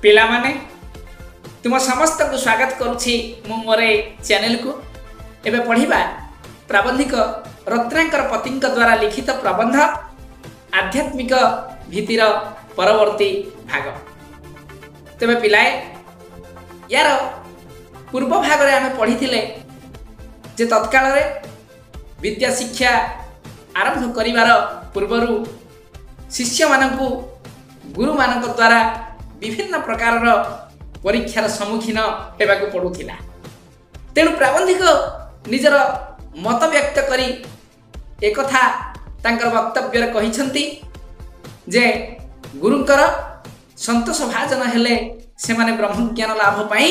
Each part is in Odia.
ପିଲାମାନେ, ତୁମ ସମସ୍ତଙ୍କୁ ସ୍ୱାଗତ କରୁଛି ମୁଁ ମୋର ଏ ଚ୍ୟାନେଲକୁ। ଏବେ ପଢ଼ିବା ପ୍ରାବନ୍ଧିକ ରତ୍ନାକର ପତିଙ୍କ ଦ୍ୱାରା ଲିଖିତ ପ୍ରବନ୍ଧ ଆଧ୍ୟାତ୍ମିକ ଭୀତିର ପରବର୍ତ୍ତୀ ଭାଗ। ତେବେ ପିଲାଏ, ୟାର ପୂର୍ବ ଭାଗରେ ଆମେ ପଢ଼ିଥିଲେ ଯେ ତତ୍କାଳରେ ବିଦ୍ୟା ଶିକ୍ଷା ଆରମ୍ଭ କରିବାର ପୂର୍ବରୁ ଶିଷ୍ୟମାନଙ୍କୁ ଗୁରୁମାନଙ୍କ ଦ୍ୱାରା ବିଭିନ୍ନ ପ୍ରକାରର ପରୀକ୍ଷାର ସମ୍ମୁଖୀନ ହେବାକୁ ପଡ଼ୁଥିଲା। ତେଣୁ ପ୍ରାବନ୍ଧିକ ନିଜର ମତ ବ୍ୟକ୍ତ କରି ଏକଥା ତାଙ୍କର ବକ୍ତବ୍ୟରେ କହିଛନ୍ତି ଯେ ଗୁରୁଙ୍କର ସନ୍ତୋଷ ଭାଜନ ହେଲେ ସେମାନେ ବ୍ରହ୍ମଜ୍ଞାନ ଲାଭ ପାଇଁ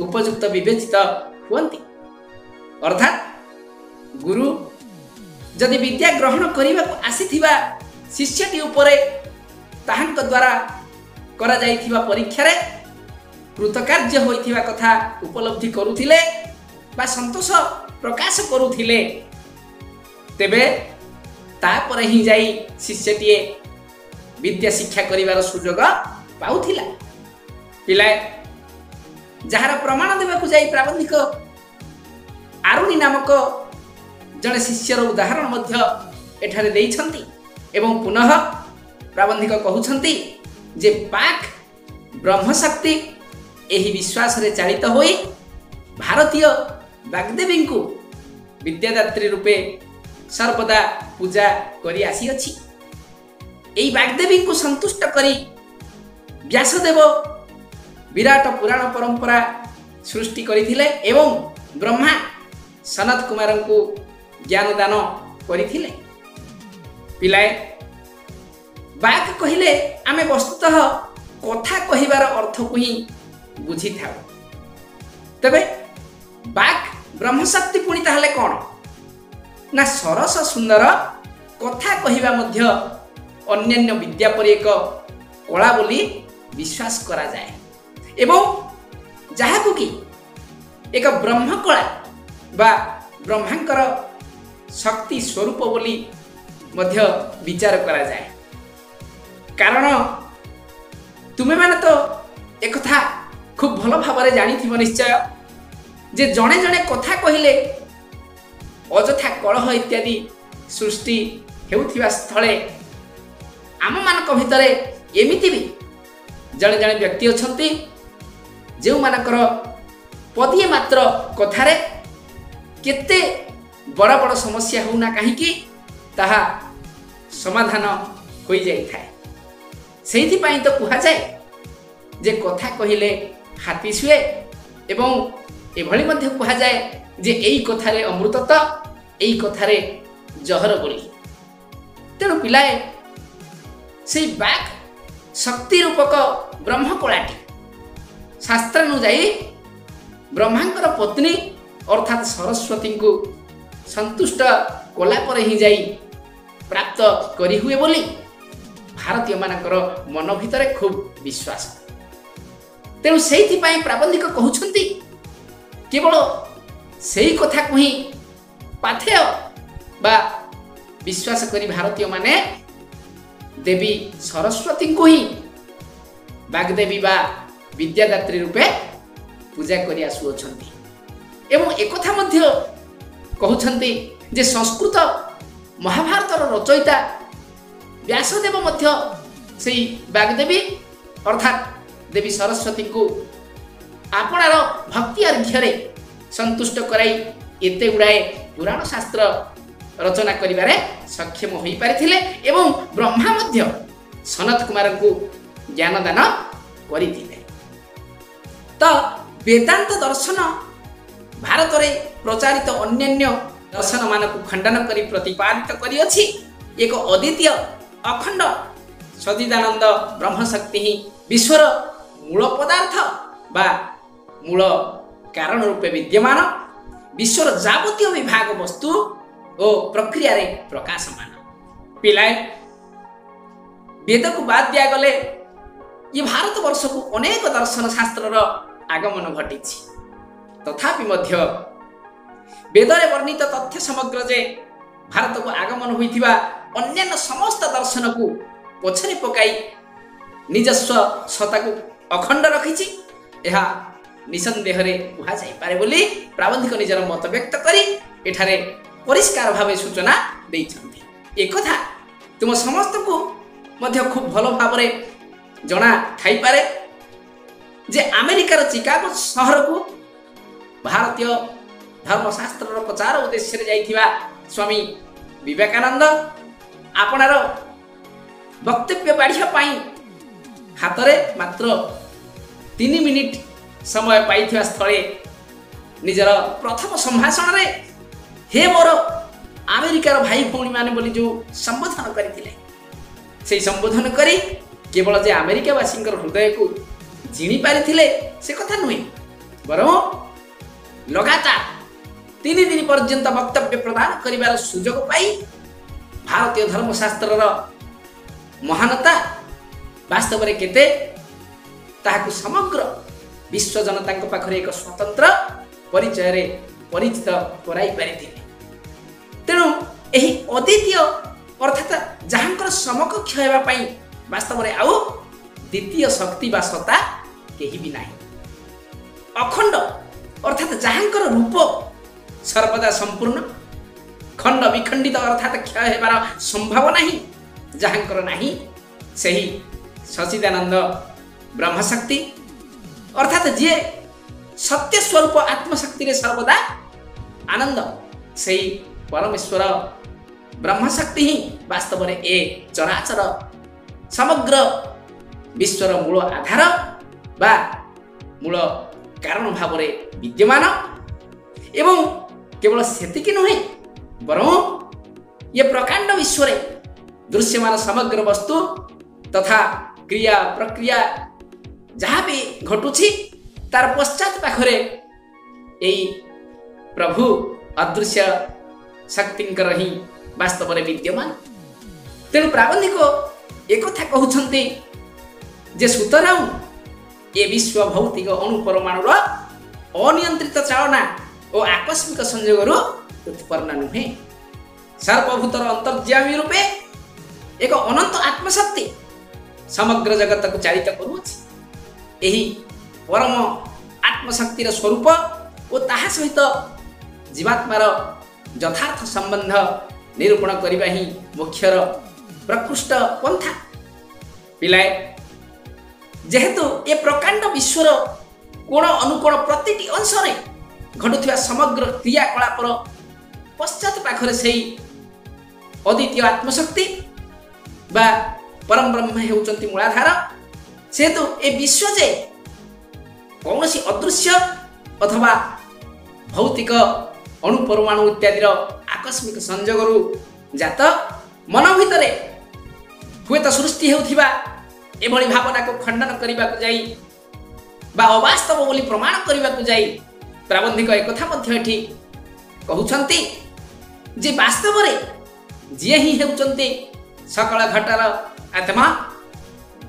ଉପଯୁକ୍ତ ବିବେଚିତ ହୁଅନ୍ତି। ଅର୍ଥାତ୍ ଗୁରୁ ଯଦି ବିଦ୍ୟା ଗ୍ରହଣ କରିବାକୁ ଆସିଥିବା ଶିଷ୍ୟଟି ଉପରେ ତାହାଙ୍କ ଦ୍ୱାରା କରାଯାଇଥିବା ପରୀକ୍ଷାରେ କୃତକାର୍ଯ୍ୟ ହୋଇଥିବା କଥା ଉପଲବ୍ଧି କରୁଥିଲେ ବା ସନ୍ତୋଷ ପ୍ରକାଶ କରୁଥିଲେ, ତେବେ ତାପରେ ହିଁ ଯାଇ ଶିଷ୍ୟଟିଏ ବିଦ୍ୟା ଶିକ୍ଷା କରିବାର ସୁଯୋଗ ପାଉଥିଲା। ପିଲାଏ, ଯାହାର ପ୍ରମାଣ ଦେବାକୁ ଯାଇ ପ୍ରାବନ୍ଧିକ ଆରୁଣୀ ନାମକ ଜଣେ ଶିଷ୍ୟର ଉଦାହରଣ ମଧ୍ୟ ଏଠାରେ ଦେଇଛନ୍ତି ଏବଂ ପୁନଃ ପ୍ରାବନ୍ଧିକ କହୁଛନ୍ତି ଯେ ବାକ୍ ବ୍ରହ୍ମଶକ୍ତି ଏହି ବିଶ୍ୱାସରେ ଚାଳିତ ହୋଇ ଭାରତୀୟ ବାଗ୍ଦେବୀଙ୍କୁ ବିଦ୍ୟାଦାତ୍ରୀ ରୂପେ ସର୍ବଦା ପୂଜା କରି ଆସିଅଛି। ଏହି ବାଗ୍ଦେବୀଙ୍କୁ ସନ୍ତୁଷ୍ଟ କରି ବ୍ୟାସଦେବ ବିରାଟ ପୁରାଣ ପରମ୍ପରା ସୃଷ୍ଟି କରିଥିଲେ ଏବଂ ବ୍ରହ୍ମା ସନତ କୁମାରଙ୍କୁ ଜ୍ଞାନଦାନ କରିଥିଲେ। ପିଲାଏ, ବାକ୍ କହିଲେ ଆମେ ବସ୍ତୁତଃ କଥା କହିବାର ଅର୍ଥକୁ ହିଁ ବୁଝିଥାଉ। ତେବେ ବାକ୍ ବ୍ରହ୍ମଶକ୍ତି ପୁଣି ତାହେଲେ କ'ଣ ନା ସରସ ସୁନ୍ଦର କଥା କହିବା ମଧ୍ୟ ଅନ୍ୟାନ୍ୟ ବିଦ୍ୟା ପରି ଏକ କଳା ବୋଲି ବିଶ୍ୱାସ କରାଯାଏ ଏବଂ ଯାହାକୁ କି ଏକ ବ୍ରହ୍ମକଳା ବା ବ୍ରହ୍ମାଙ୍କର ଶକ୍ତି ସ୍ୱରୂପ ବୋଲି ମଧ୍ୟ ବିଚାର କରାଯାଏ। କାରଣ ତୁମେମାନେ ତ ଏକଥା ଖୁବ୍ ଭଲ ଭାବରେ ଜାଣିଥିବ ନିଶ୍ଚୟ ଯେ ଜଣେ ଜଣେ କଥା କହିଲେ ଅଯଥା କଳହ ଇତ୍ୟାଦି ସୃଷ୍ଟି ହେଉଥିବା ସ୍ଥଳେ ଆମମାନଙ୍କ ଭିତରେ ଏମିତି ବି ଜଣେ ଜଣେ ବ୍ୟକ୍ତି ଅଛନ୍ତି ଯେଉଁମାନଙ୍କର ପଦିଏ ମାତ୍ର କଥାରେ କେତେ ବଡ଼ ବଡ଼ ସମସ୍ୟା ହେଉନା କାହିଁକି ତାହା ସମାଧାନ ହୋଇଯାଇଥାଏ। ସେଇଥିପାଇଁ ତ କୁହାଯାଏ ଯେ କଥା କହିଲେ ହାତୀ ଶୁଏ ଏବଂ ଏଭଳି ମଧ୍ୟ କୁହାଯାଏ ଯେ ଏଇ କଥାରେ ଅମୃତ ତ ଏଇ କଥାରେ ଜହର ବୋଲି। ତେଣୁ ପିଲାଏ, ସେଇ ବାକ୍ ଶକ୍ତି ରୂପକ ବ୍ରହ୍ମକଳାଟି ଶାସ୍ତ୍ରାନୁଯାୟୀ ବ୍ରହ୍ମାଙ୍କର ପତ୍ନୀ ଅର୍ଥାତ୍ ସରସ୍ୱତୀଙ୍କୁ ସନ୍ତୁଷ୍ଟ କଲା ପରେ ହିଁ ଯାଇ ପ୍ରାପ୍ତ କରିହୁଏ ବୋଲି ଭାରତୀୟମାନଙ୍କର ମନ ଭିତରେ ଖୁବ୍ ବିଶ୍ୱାସ। ତେଣୁ ସେଇଥିପାଇଁ ପ୍ରାବନ୍ଧିକ କହୁଛନ୍ତି କେବଳ ସେଇ କଥାକୁ ହିଁ ପାଥେୟ ବା ବିଶ୍ୱାସ କରି ଭାରତୀୟମାନେ ଦେବୀ ସରସ୍ୱତୀଙ୍କୁ ହିଁ ବାଗ୍ଦେବୀ ବା ବିଦ୍ୟାଦାତ୍ରୀ ରୂପେ ପୂଜା କରି ଆସୁଅଛନ୍ତି। ଏବଂ ଏକଥା ମଧ୍ୟ କହୁଛନ୍ତି ଯେ ସଂସ୍କୃତ ମହାଭାରତର ରଚୟିତା ବ୍ୟାସଦେବ ମଧ୍ୟ ସେଇ ବାଗ୍ଦେବୀ ଅର୍ଥାତ୍ ଦେବୀ ସରସ୍ୱତୀଙ୍କୁ ଆପଣାର ଭକ୍ତି ଅର୍ଘ୍ୟରେ ସନ୍ତୁଷ୍ଟ କରାଇ ଏତେ ଗୁଡ଼ାଏ ପୁରାଣ ଶାସ୍ତ୍ର ରଚନା କରିବାରେ ସକ୍ଷମ ହୋଇପାରିଥିଲେ ଏବଂ ବ୍ରହ୍ମା ମଧ୍ୟ ସନତ କୁମାରଙ୍କୁ ଜ୍ଞାନଦାନ କରିଥିଲେ। ତ ବେଦାନ୍ତ ଦର୍ଶନ ଭାରତରେ ପ୍ରଚାରିତ ଅନ୍ୟାନ୍ୟ ଦର୍ଶନମାନଙ୍କୁ ଖଣ୍ଡନ କରି ପ୍ରତିପାଦିତ କରିଅଛି ଏକ ଅଦ୍ୱିତୀୟ ଅଖଣ୍ଡ ସଚିଦାନନ୍ଦ ବ୍ରହ୍ମଶକ୍ତି ହିଁ ବିଶ୍ୱର ମୂଳ ପଦାର୍ଥ ବା ମୂଳ କାରଣ ରୂପେ ବିଦ୍ୟମାନ, ବିଶ୍ୱର ଯାବତୀୟ ବିଭାଗ ବସ୍ତୁ ଓ ପ୍ରକ୍ରିୟାରେ ପ୍ରକାଶମାନ। ପିଲାଏ, ବେଦକୁ ବାଦ ଦିଆଗଲେ ଏ ଭାରତ ବର୍ଷକୁ ଅନେକ ଦର୍ଶନ ଶାସ୍ତ୍ରର ଆଗମନ ଘଟିଛି। ତଥାପି ମଧ୍ୟ ବେଦରେ ବର୍ଣ୍ଣିତ ତଥ୍ୟ ସମଗ୍ର ଯେ ଭାରତକୁ ଆଗମନ ହୋଇଥିବା ଅନ୍ୟାନ୍ୟ ସମସ୍ତ ଦର୍ଶନକୁ ପଛରେ ପକାଇ ନିଜସ୍ୱ ସତ୍ତାକୁ ଅଖଣ୍ଡ ରଖିଛି, ଏହା ନିଃସନ୍ଦେହରେ କୁହାଯାଇପାରେ ବୋଲି ପ୍ରାବନ୍ଧିକ ନିଜର ମତ ବ୍ୟକ୍ତ କରି ଏଠାରେ ପରିଷ୍କାର ଭାବେ ସୂଚନା ଦେଇଛନ୍ତି। ଏକଥା ତୁମ ସମସ୍ତଙ୍କୁ ମଧ୍ୟ ଖୁବ୍ ଭଲ ଭାବରେ ଜଣା ଥାଇପାରେ ଯେ ଆମେରିକାର ଚିକାଗୋ ସହରକୁ ଭାରତୀୟ ଧର୍ମଶାସ୍ତ୍ରର ପ୍ରଚାର ଉଦ୍ଦେଶ୍ୟରେ ଯାଇଥିବା ସ୍ୱାମୀ ବିବେକାନନ୍ଦ ଆପଣାର ବକ୍ତବ୍ୟ ବାଢ଼ିବା ପାଇଁ ହାତରେ ମାତ୍ର 3 ମିନିଟ୍ ସମୟ ପାଇଥିବା ସ୍ଥଳେ ନିଜର ପ୍ରଥମ ସମ୍ଭାଷଣରେ ହେ ମୋର ଆମେରିକାର ଭାଇ ଭଉଣୀମାନେ ବୋଲି ଯେଉଁ ସମ୍ବୋଧନ କରିଥିଲେ, ସେଇ ସମ୍ବୋଧନ କରି କେବଳ ଯେ ଆମେରିକାବାସୀଙ୍କର ହୃଦୟକୁ ଜିଣି ପାରିଥିଲେ ସେ କଥା ନୁହେଁ, ବରଂ ଲଗାତାର 3 ଦିନ ପର୍ଯ୍ୟନ୍ତ ବକ୍ତବ୍ୟ ପ୍ରଦାନ କରିବାର ସୁଯୋଗ ପାଇ ଭାରତୀୟ ଧର୍ମଶାସ୍ତ୍ରର ମହାନତା ବାସ୍ତବରେ କେତେ ତାହାକୁ ସମଗ୍ର ବିଶ୍ୱ ଜନତାଙ୍କ ପାଖରେ ଏକ ସ୍ୱତନ୍ତ୍ର ପରିଚୟରେ ପରିଚିତ କରାଇ ପାରିଥିଲେ। ତେଣୁ ଏହି ଅଦ୍ୱିତୀୟ ଅର୍ଥାତ୍ ଯାହାଙ୍କର ସମକକ୍ଷ ହେବା ପାଇଁ ବାସ୍ତବରେ ଆଉ ଦ୍ୱିତୀୟ ଶକ୍ତି ବା ସତ୍ତା କେହି ବି ନାହିଁ, ଅଖଣ୍ଡ ଅର୍ଥାତ୍ ଯାହାଙ୍କର ରୂପ ସର୍ବଦା ସମ୍ପୂର୍ଣ୍ଣ, ଖଣ୍ଡ ବିଖଣ୍ଡିତ ଅର୍ଥାତ୍ କ୍ଷୟ ହେବାର ସମ୍ଭବ ନାହିଁ ଯାହାଙ୍କର ନାହିଁ, ସେହି ସଚିଦାନନ୍ଦ ବ୍ରହ୍ମଶକ୍ତି ଅର୍ଥାତ୍ ଯିଏ ସତ୍ୟ ସ୍ୱରୂପ ଆତ୍ମଶକ୍ତିରେ ସର୍ବଦା ଆନନ୍ଦ, ସେହି ପରମେଶ୍ୱର ବ୍ରହ୍ମଶକ୍ତି ହିଁ ବାସ୍ତବରେ ଏ ଚରାଚର ସମଗ୍ର ବିଶ୍ୱର ମୂଳ ଆଧାର ବା ମୂଳ କାରଣ ଭାବରେ ବିଦ୍ୟମାନ। ଏବଂ କେବଳ ସେତିକି ନୁହେଁ, ବରଂ ଇଏ ପ୍ରକାଣ୍ଡ ବିଶ୍ୱରେ ଦୃଶ୍ୟମାନ ସମଗ୍ର ବସ୍ତୁ ତଥା କ୍ରିୟା ପ୍ରକ୍ରିୟା ଯାହା ବି ଘଟୁଛି ତାର ପଶ୍ଚାତ ପାଖରେ ଏଇ ପ୍ରଭୁ ଅଦୃଶ୍ୟ ଶକ୍ତିଙ୍କର ହିଁ ବାସ୍ତବରେ ବିଦ୍ୟମାନ। ତେଣୁ ପ୍ରାବନ୍ଧିକ ଏକଥା କହୁଛନ୍ତି ଯେ ସୁତରାଂ ଏ ବିଶ୍ୱ ଭୌତିକ ଅଣୁ ପରମାଣୁର ଅନିୟନ୍ତ୍ରିତ ଚାଳନା ଓ ଆକସ୍ମିକ ସଂଯୋଗରୁ ଉତ୍ପନ୍ନ ନୁହେଁ, ସର୍ବଭୂତର ଅନ୍ତର୍ଯାମୀ ରୂପେ ଏକ ଅନନ୍ତ ଆତ୍ମଶକ୍ତି ସମଗ୍ର ଜଗତକୁ ଚାଳିତ କରୁଅଛି। ଏହି ପରମ ଆତ୍ମଶକ୍ତିର ସ୍ୱରୂପ ଓ ତାହା ସହିତ ଜୀବାତ୍ମାର ଯଥାର୍ଥ ସମ୍ବନ୍ଧ ନିରୂପଣ କରିବା ହିଁ ମୋକ୍ଷର ପ୍ରକୃଷ୍ଟ ପନ୍ଥା। ପିଲାଏ, ଯେହେତୁ ଏ ପ୍ରକାଣ୍ଡ ବିଶ୍ୱର କୋଣ ଅନୁକୋଣ ପ୍ରତିଟି ଅଂଶରେ ଘଟୁଥିବା ସମଗ୍ର କ୍ରିୟାକଳାପର ପଶ୍ଚାତ ପାଖରେ ସେଇ ଅଦ୍ୱିତୀୟ ଆତ୍ମଶକ୍ତି ବା ପରମ ବ୍ରହ୍ମ ହେଉଛନ୍ତି ମୂଳାଧାର, ସେହେତୁ ଏ ବିଶ୍ୱ ଯେ କୌଣସି ଅଦୃଶ୍ୟ ଅଥବା ଭୌତିକ ଅଣୁ ପରମାଣୁ ଇତ୍ୟାଦିର ଆକସ୍ମିକ ସଂଯୋଗରୁ ଜାତ, ମନ ଭିତରେ ହୁଏତ ସୃଷ୍ଟି ହେଉଥିବା ଏଭଳି ଭାବନାକୁ ଖଣ୍ଡନ କରିବାକୁ ଯାଇ ବା ଅବାସ୍ତବ ବୋଲି ପ୍ରମାଣ କରିବାକୁ ଯାଇ ପ୍ରାବନ୍ଧିକ ଏକଥା ମଧ୍ୟ ଏଠି କହୁଛନ୍ତି ଯେ ବାସ୍ତବରେ ଯିଏ ହିଁ ହେଉଛନ୍ତି ସକଳ ଘଟର ଆତ୍ମା,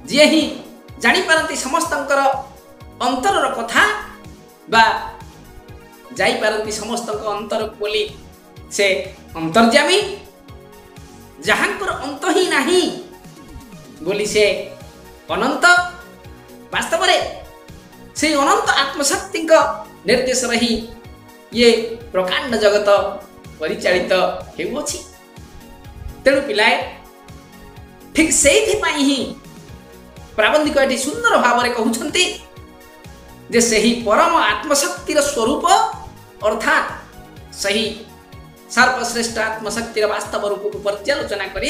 ଯିଏ ହିଁ ଜାଣିପାରନ୍ତି ସମସ୍ତଙ୍କର ଅନ୍ତରର କଥା ବା ଯାଇପାରନ୍ତି ସମସ୍ତଙ୍କ ଅନ୍ତରକୁ ବୋଲି ସେ ଅନ୍ତର୍ଯାମୀ, ଯାହାଙ୍କର ଅନ୍ତ ହିଁ ନାହିଁ ବୋଲି ସେ ଅନନ୍ତ। ବାସ୍ତବରେ ସେଇ ଅନନ୍ତ ଆତ୍ମଶକ୍ତିଙ୍କ ନିର୍ଦ୍ଦେଶରେ ହିଁ ଇଏ ପ୍ରକାଣ୍ଡ ଜଗତ ପରିଚାଳିତ ହେଉଅଛି। ତେଣୁ ପିଲାଏ, ଠିକ୍ ସେଇଥିପାଇଁ ହିଁ ପ୍ରାବନ୍ଧିକ ଏଠି ସୁନ୍ଦର ଭାବରେ କହୁଛନ୍ତି ଯେ ସେହି ପରମ ଆତ୍ମଶକ୍ତିର ସ୍ୱରୂପ ଅର୍ଥାତ୍ ସେହି ସର୍ବଶ୍ରେଷ୍ଠ ଆତ୍ମଶକ୍ତିର ବାସ୍ତବ ରୂପକୁ ପର୍ଯ୍ୟାଲୋଚନା କରି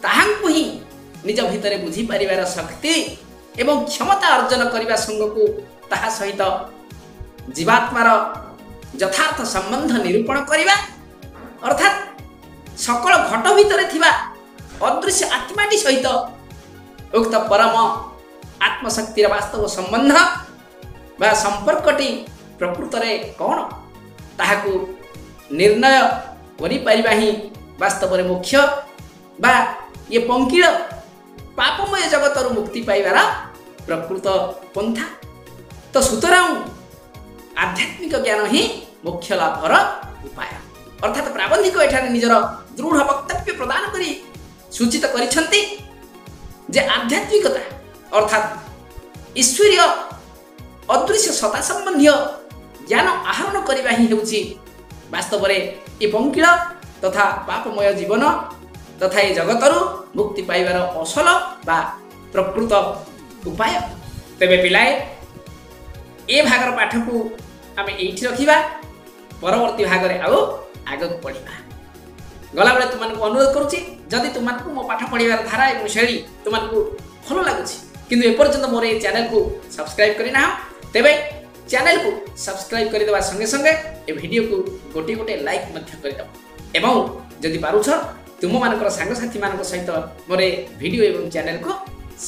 ତାହାଙ୍କୁ ହିଁ ନିଜ ଭିତରେ ବୁଝିପାରିବାର ଶକ୍ତି ଏବଂ କ୍ଷମତା ଅର୍ଜନ କରିବା ସଙ୍ଗକୁ ତାହା ସହିତ ଜୀବାତ୍ମାର ଯଥାର୍ଥ ସମ୍ବନ୍ଧ ନିରୂପଣ କରିବା, ଅର୍ଥାତ୍ ସକଳ ଘଟ ଭିତରେ ଥିବା ଅଦୃଶ୍ୟ ଆତ୍ମାଟି ସହିତ ଉକ୍ତ ପରମ ଆତ୍ମଶକ୍ତିର ବାସ୍ତବ ସମ୍ବନ୍ଧ ବା ସମ୍ପର୍କଟି ପ୍ରକୃତରେ କ'ଣ ତାହାକୁ ନିର୍ଣ୍ଣୟ କରିପାରିବା ହିଁ ବାସ୍ତବରେ ମୁଖ୍ୟ ବା ଇଏ ପଙ୍କିଳ ପାପମୟ ଜଗତରୁ ମୁକ୍ତି ପାଇବାର ପ୍ରକୃତ ପନ୍ଥା। ତ ସୁତରାଂ ଆଧ୍ୟାତ୍ମିକ ଜ୍ଞାନ ହିଁ ମୋକ୍ଷ ଲାଭର ଉପାୟ। ଅର୍ଥାତ୍ ପ୍ରାବନ୍ଧିକ ଏଠାରେ ନିଜର ଦୃଢ଼ ବକ୍ତବ୍ୟ ପ୍ରଦାନ କରି ସୂଚିତ କରିଛନ୍ତି ଯେ ଆଧ୍ୟାତ୍ମିକତା ଅର୍ଥାତ୍ ଈଶ୍ୱରୀୟ ଅଦୃଶ୍ୟ ସତା ସମ୍ବନ୍ଧୀୟ ଜ୍ଞାନ ଆହରଣ କରିବା ହିଁ ହେଉଛି ବାସ୍ତବରେ ଏ ପଙ୍କିଳ ତଥା ପାପମୟ ଜୀବନ ତଥା ଏ ଜଗତରୁ ମୁକ୍ତି ପାଇବାର ଅସଲ ବା ପ୍ରକୃତ ଉପାୟ। ତେବେ ପିଲାଏ, ଏ ଭାଗର ପାଠକୁ ଆମେ ଏଇଠି ରଖିବା, ପରବର୍ତ୍ତୀ ଭାଗରେ ଆଉ ଆଗକୁ ପଢ଼ିବା। ଗଲାବେଳେ ତୁମମାନଙ୍କୁ ଅନୁରୋଧ କରୁଛି, ଯଦି ତୁମମାନଙ୍କୁ ମୋ ପାଠ ପଢ଼ିବାର ଧାରା ଏବଂ ଶୈଳୀ ତୁମମାନଙ୍କୁ ଭଲ ଲାଗୁଛି କିନ୍ତୁ ଏପର୍ଯ୍ୟନ୍ତ ମୋର ଏ ଚ୍ୟାନେଲକୁ ସବସ୍କ୍ରାଇବ୍ କରିନାହ, ତେବେ ଚ୍ୟାନେଲକୁ ସବସ୍କ୍ରାଇବ୍ କରିଦେବା ସଙ୍ଗେ ସଙ୍ଗେ ଏ ଭିଡ଼ିଓକୁ ଗୋଟିଏ ଗୋଟିଏ ଲାଇକ୍ ମଧ୍ୟ କରିଦେବ ଏବଂ ଯଦି ପାରୁଛ ତୁମମାନଙ୍କର ସାଙ୍ଗସାଥିମାନଙ୍କ ସହିତ ମୋର ଏ ଭିଡ଼ିଓ ଏବଂ ଚ୍ୟାନେଲକୁ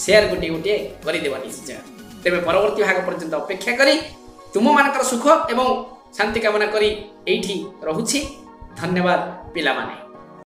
ସେୟାର ଗୋଟିଏ ଗୋଟିଏ କରିଦେବ ନିଶ୍ଚୟ। ତେବେ ପରବର୍ତ୍ତୀ ଭାଗ ପର୍ଯ୍ୟନ୍ତ ଅପେକ୍ଷା କରି ତୁମମାନଙ୍କର ସୁଖ ଏବଂ ଶାନ୍ତି କାମନା କରି ଏଇଠି ରହୁଛି। ଧନ୍ୟବାଦ ପିଲାମାନେ।